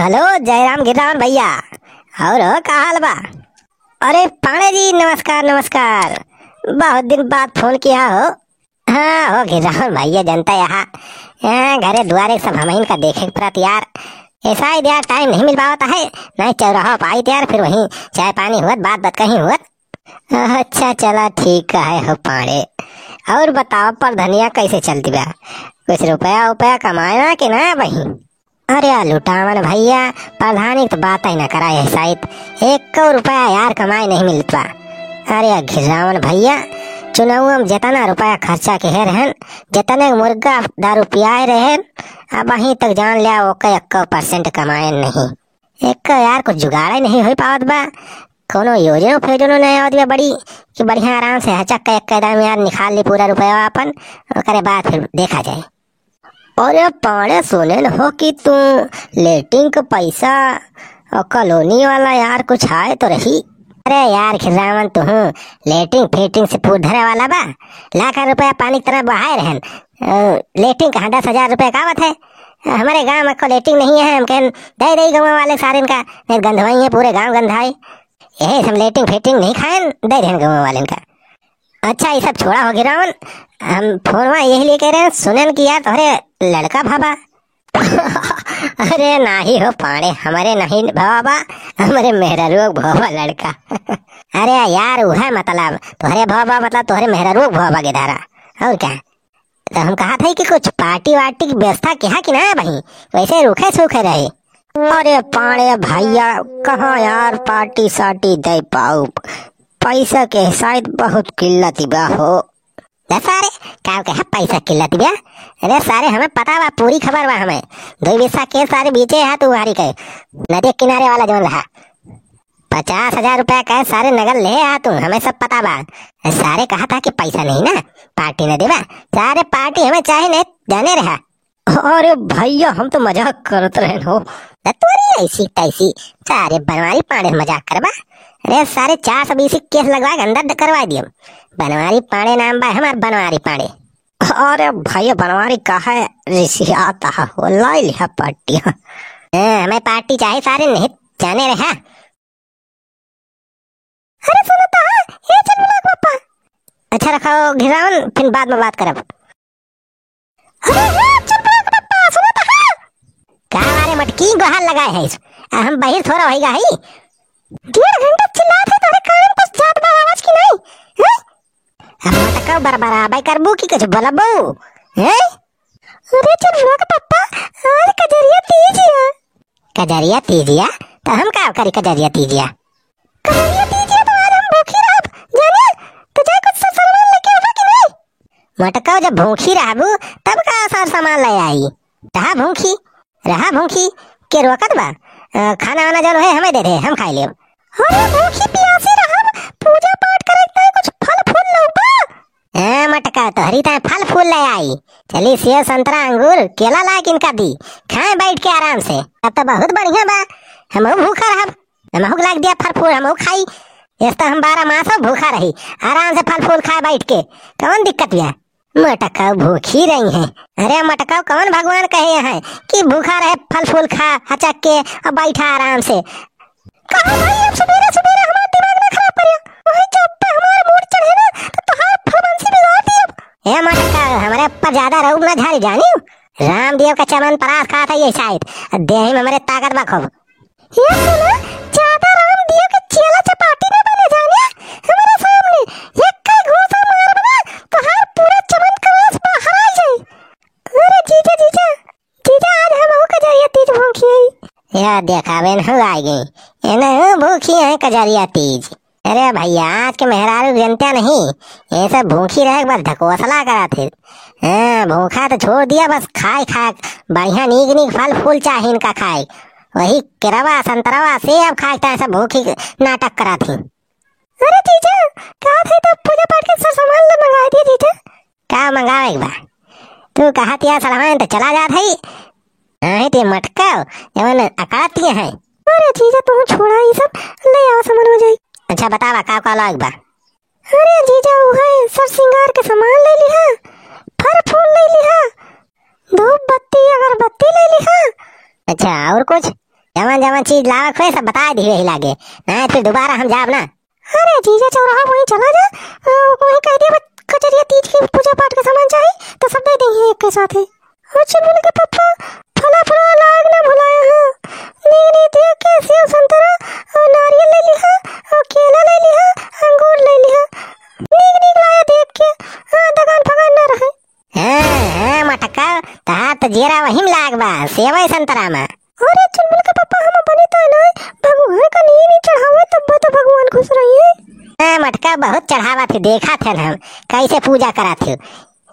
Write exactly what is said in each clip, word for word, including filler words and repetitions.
हेलो जयराम गिररावन भइया, और हो का हाल बा? अरे पांड़े जी नमस्कार नमस्कार, बहुत दिन बाद फोन किहा हो। हाँ हो गिररावन भइया, जनता यहाँ, यहाँ घरे दुआरे सब हमहिन का देखे के परत यार। ऐसा ही यार टाइम नहीं मिल पावत है, नहीं चौराहा पाइत यार, फिर वहीं चाय पानी हुअत, बात बात कहीं हुअत। अच्छा चला ठीक है हो पांड़े, और बताओ परधनिया कैसे चलती बा? कुछ रुपया उपया कमाए ना कि ना बही? अरे लुटावन भइया, परधानी क तो बात ही ना करा है साइत, एको रुपया यार कमाए नहीं मिलत बा। अरे गिररावन भइया, चुनाव में जितना रुपया खर्चा किहे रहन, जितने मुर्गा दारू पियाए रहन, अबहीं तक जान लिया ओके एको परसेंट कमाए नहीं। एको यार कुछ जुगाड़े नहीं होइ पावत बा, कौनो योजना फेजना नहीं आवत बा बड़ी, कि बढ़िया आराम से हचक के एक कदम यार निकाल ली पूरा रुपया अपन, ओकरे बाद फिर देखा जाए। अरे पांड़े सुनेन हो कि तू लेटरिन क पैसा और कॉलोनी वाला यार कुछ आए तो रही। अरे यार गिररावन तुहूँ लेटरिन फेटरिन से पूर धरे वाला बा, लाख रुपया पानी की तरह बहाए रहन। अ, लेटरिन कहाँ दस हजार रुपया का आवत है? हमरे गाँव में को लेटरिन नहीं है, हम कहन दे दे गाँव वाले सारे इनका, नहीं गंधवाई है पूरे गाँव गंधाए। यही हम लेटरिन फेटरिन नहीं खाएन, दे देन गाँव वाले इनका। अच्छा ये सब छोड़ा हो गिररावन, हम फोनवा यही लिए कह रहे हैं, सुनेन कि यार तोहरे लड़का भवा। अरे नाही हो पांड़े, हमरे नहीं भवा बा, हमरे मेहरारू क भवा बा लड़का। अरे यार उहे मतलब तोहरे भवा बा, मतलब तोहरे मेहरारू क भवा बा गिधारा, और क्या? तो हम कहा था कि कुछ पार्टी वार्टी की व्यवस्था किहा कि ना बही, वैसे रूखे सूखे रहे। अरे पांड़े भइया, कहाँ यार पार्टी सार्टी दे पाउब, पैसा के साइत बहुत किल्लत बा हो। अरे सारे, का कहे पैसा किल्लत बा? अरे सारे, हमें पता बा, पूरी खबर बा हमें। दो बिस्सा के सारे बीचे है तू हारी के, नदी किनारे वाला जौन रहा, पचास हजार रुपया का सारे नगद ले आ तू, हमें सब पता बा। सारे कहा था कि पैसा नहीं ना, पार्टी न देबा। सारे पार्टी हमें चाहे नहीं, जाने रहा। अरे भइया, हम तो मजाक करत रहेन हो। त तोरी ऐसी तैसी, सारे बनवारी पांड़े मजाक करबा। अरे सारे, चार सौ बीस केस लगवा के अंदर करवा दियो। बनवारी पांड़े नाम बा हमार, बनवारी पांड़े। अरे भइया, बनवारी काहे रिसियात हो, लाई लिहा पार्टी। ए, हमें पार्टी चाहे सारे, नहीं जाने रहा। अरे सुनो तो, हाँ, ए चल ब्लॉक पप्पा। अच्छा रखो गिररावन, फिर बाद में बात करब। अरे ए चल ब्लॉक पप्पा, सुनो तो, हाँ। का मारे मटकी गोहार लगाए है? आ हम बहिर थोड़ा होइगा है। डेढ़ घंटा चिल्लात है, तोहरे कान में कुछ जात बा आवाज की नहीं? हैं? अब मटका बरबराबे करबू कि कुछ बोलबू? हैं? अरे चल ब्लॉक पप्पा, आज कजरिया तीज है। कजरिया तीजिया? तो हम का करी कजरिया तीजिया? कजरिया तीजिया तो आज हम भूखी रहब, जाने? तो जाए कुछ सर सामान लेके आवा कि नहीं? मटकाओ, जब भूखी रहबू, तब का सर सामान ले आई? रहा भूखी, रहा भूखी, के रोकत बा? अ, खाना वाना जौन है हमें दे दे, हम खाई लेब। अरे भूखी पियासी रहब, पूजा पाठ करे के कुछ फल फूल लौबा? ए मटका, तोहरी ताए फल फूल ले आई। चली सेव, संतरा, अंगूर, केला ला के इनका दी, खाए बैठ के आराम से। तब तो बहुत बढ़िया बा, हमहू भूखा रहब, हमहू के लाग दिया फल फूल, हमहू खाई। ऐस तो हम बारह मासो भूखा रही, आराम से फल फूल खाए बैठ के, कौन दिक्कत बा? मटका भूखी रही है। अरे मटका, कौन भगवान कहे है कि भूखा रहे, फल फूल खा हचक के और बैठा आराम से? कहो भाई, अब सुबेरे सुबेरे हमार दिमाग ना खराब करियो। वही चौक पे हमार मूड चढ़े ना, तो तोहार फलबंसी बिगाड़ दियो। ए मटका, हमरे ऊपर ज्यादा रौब ना झारी जानियो। रामदेव का चमन परास खात है ये शायद। देही में हमरे ताकत बा खूब। ये सुना, ज्यादा रामदेव के चेला चपाटी ना बने जानियो। हमरे सामने एक कई घूसा मारब ना, तोहार पूरा चमन का रस बाहर आ जाई। अरे जीजा, जीजा, जीजा, आज हमहू कजरिया तीज भूखी हई। या देखावे न हो आ गई। एने हो भूखी है कजरिया तीज। अरे भइया, आज के मेहरारू जनता नहीं, ये सब भूखी रहे के बस ढकोसला करत है। हाँ, भूखा तो छोड़ दिया, बस खाए खाए, बढ़िया नीक नीक फल फूल चाहे इनका खाए। वही केरवा, संतरवा, सेब खाए के ताए सब भूखी नाटक करत है। अरे जीजा, का थे तब पूजा पाठ के सर सामान ले मंगा दिया जीजा। का मंगावे के बा? तू कहा तिया सड़वाइन तो चला जात है। नहीं ते मटकाओ, जवन अकड़त तिया है। अरे जीजा, तू छोड़ा ये सब, ले आओ सामान हो जाई। अच्छा बतावा, का का लाग बा? अरे जीजा, वो है सब श्रृंगार के सामान ले लिहा, फल फूल ले लिहा, धूप बत्ती अगरबत्ती ले लिहा। अच्छा, और कुछ? जवन चीज लावक होए सब बताइ दिहे वही लागे, नाहीं फिर दुबारा हम जाब ना। अरे जीजा चौराहा वहीं चला जा, अ, वहीं कहि दिया बस कजरिया तीज के पूजा पाठ के सामान चाही, तो सब दइ दिहे एक के साथे। और चुलबुल के पप्पा, फला फला लाग ना भुलाया हो। नीक नीक देख के सेव संतरा और नारियल लइ लिहा और केला लइ लिहा, अंगूर लइ लिहा। नीक नीक लाया देख के, हाँ, दगान फगान ना रहे। हाँ, हाँ, मटका, तहार त जियरा वही में लाग बा, सेवइ संतरा में। अरे चुलबुल के पप्पा, हम अपने तो ना, भगवान का नीक नीक चढ़ावे, तब तो भगवान खुश रही है। हाँ, मटका, बहुत चढ़ावा थे, देखा थे हम, कैसे पूजा करा थे।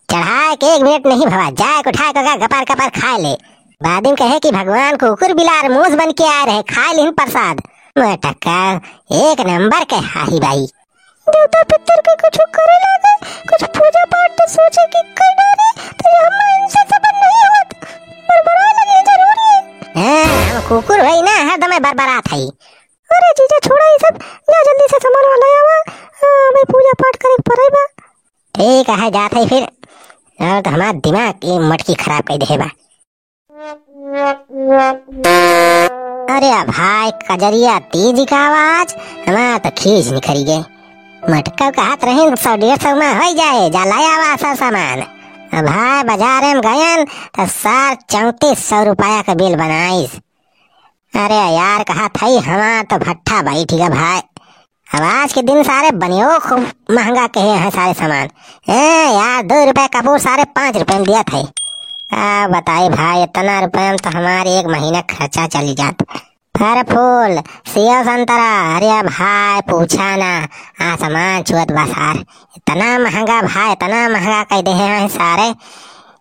चढ़ाए के एक मिनट नहीं भवा, जाए के उठाए के ओका गपार कपार खाए ले। बाद में कहे कि भगवान कुकुर बिलार मूस बन के आए रहे, खाए लिहिन प्रसाद। मटक्का, एक नंबर के हाही बाई। देवता पितर के कुछ करे लागे, कुछ पूजा पाठ तो सोचे कि कर डारे, तो ये हम इनसे सबर नहीं होत। बड़बड़ा लगे जरूर ये। हाँ, हम कुकुर होई ना, हरदम बरबरात हई। अरे जीजा छोड़ा ये सब, जा जल्दी से सामान वाला आवा, हाँ, हमें पूजा पाठ करे के पड़े बा। ठीक है, जात है फिर। हाँ, तो हमार दिमाग ये मटकी खराब कर दे बा। अरे भाई, कजरिया तीज का आवाज, हमार तो खींच निकरी गए। मटका कहत रही सौ डेढ़ सौ में हो जाए, जा लाया आवा सब सामान। अब भाई, बाजार में गयन तो सार चौंतीस सौ रुपया का बिल बनाइस। अरे यार, कहत हई, हमार तो भट्ठा बैठ गया भाई। अब आज के दिन सारे बनियो खूब महंगा कहे हैं सारे सामान। ए यार, दो रुपया कपूर सारे पाँच रुपया में दिया था। का बताई भाई, इतना रुपया में तो हमारे एक महीना खर्चा चली जात। फल फूल, सेव संतरा, अरे भाई पूछा ना, आसमान छुअत बा सार। इतना महंगा भाई, इतना महंगा कह दे हैं सारे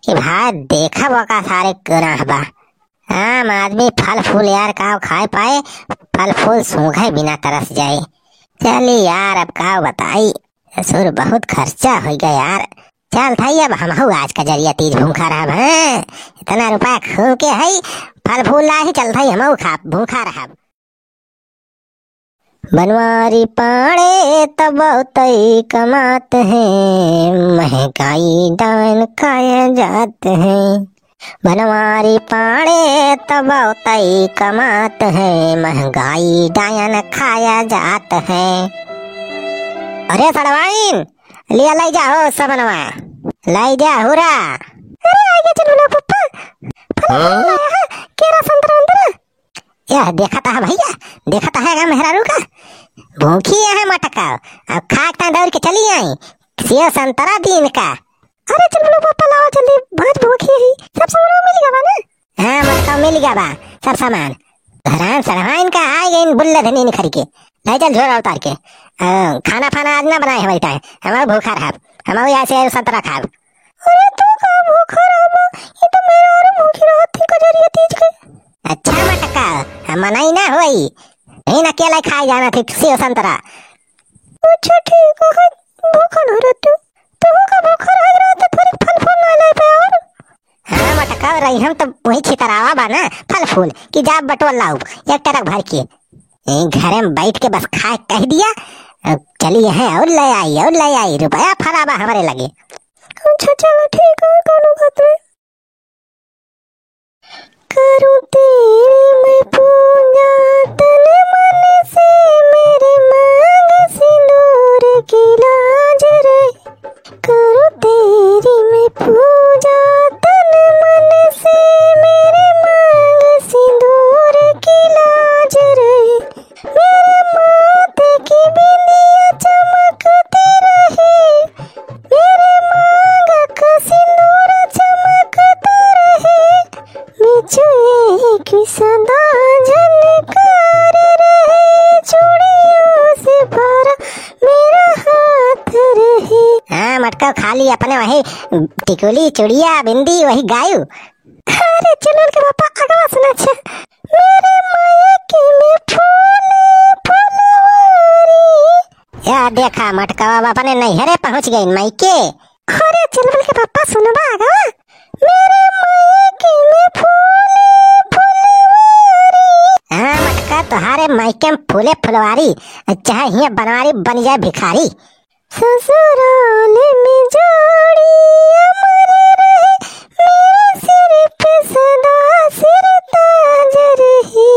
कि भाई देखब ओका सारे गुनाह बा। आम आदमी फल फूल यार का खाए पाए, फल फूल सूंघे बिना तरस जाए। चली यार, अब का बताई, ससुर बहुत खर्चा हो गया यार। चल थाई, अब हमहू आज कजरिया तीज भूखा रहब, हैं? इतना रुपया खूब के है, फल फूल लाही, चल थाई हमहू खा भूखा रहब। बनवारी पाड़े त बहुतई कमात है, महंगाई डायन खाए जात है। बनवारी पाड़े त बहुतई कमात है, महंगाई डायन खाए जात है। अरे सड़वाइन, लिया लाई जा हो सबनवा, लाई जा हुरा। अरे आइए चलो ना पप्पा, फल फूल लाया है, केरा संतरा अंतरा। यह देखत है भैया, देखत है गा मेहरारू का, भूखी है मटका, अब खा के दौड़ के चली आई, सेव संतरा दीन का। अरे चल बोलो पापा, लाओ जल्दी, बहुत भूखी है, सब सामान मिल गया बा ना? हाँ मटका मिल गया बा, सब सामान। घरान सड़हाइन का आ गइन बुल्ले धनी निखर के, ले चल झोरा उतार के। अ, खाना फाना आज ना बनाए हमारी टाइम, हम भूखा रहब, हम यहाँ से संतरा खाब। अरे तू का भूखा रहबा? ये तो मेरा और भूखी रहत थी कजरिया तीज के। अच्छा मटका, हम मनाई ना होई। इन अकेला खाए जाना थी सेव संतरा। अच्छा ठीक है, भूखा ना रहतू। तू का भूखा रह रहा तो फिर फल फूल ना ले पे और। हाँ मटका, रही हम तो वही छितरावा बा ना, फल फूल की जाब बटोर लाउब एक ट्रक भर के। ए, घरे में बैठ के बस खाए कह दिया, अब चली है और ले आई, और ले आई, रुपया फराबा हमारे लगे। अच्छा चलो ठीक है, कोनो बात नहीं। करूँ तेरी मैं पूजा तन मन से, मेरे मांग सिंदूर की लाज रहे। करूँ तेरी मैं पूजा तन मन से, मेरे मांग सिंदूर की लाज रहे। मेरे माथे की बिंदिया चमकती रहे, मेरे मांग का सिंदूर चमकता रहे, बिछुए की सदा झनकार रहे, चूड़ियों से भरा मेरा हाथ रहे। हाँ मटका, खाली अपने वही टिकुली, चुड़िया, बिंदी वही गायू। अरे चुलबुल के पापा, अगवा सुना छे। मेरे मायके में फूले फुलवारी। या देखा, मटकवा अपने नैहरे पहुँच गई मायके। अरे चुलबुल के पापा, सुनबा अगवा। मेरे मायके में फूले फुलवारी। हाँ मटका, तोहारे मायके में फूले फुलवारी, चाहे हियाँ बनवारी बन जाए भिखारी। ससुराल में जोड़ी अमर रहे, मेरे सिर पे सदा सिर ताज रहे।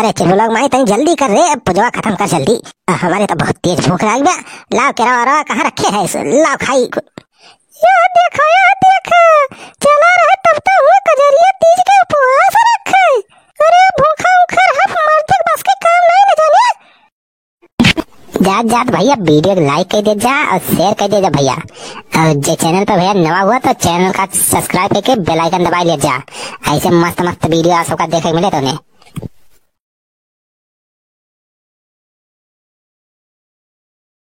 अरे चिरबुलवा के माई, तनी जल्दी कर रे, पूजवा खतम कर जल्दी। हमरे तो बहुत तेज भूख लाग बा। लाव केरवा वेरवा कहाँ रखे है, लाव खाई। यह देखा, यह देखा, चला रहा तब तो हुआ कजरिया तीज के उपवास रखे। अरे भूखा उखर हम मर्द के बस के काम नहीं न जाने। जात जात भइया video के like कर दे जा और share कर दे जा भइया। और जे channel पे भइया नवा हुआ तो channel का subscribe करके bell icon दबा ले जा। ऐसे मस्त मस्त video आप सबका देखे के मिले तोने।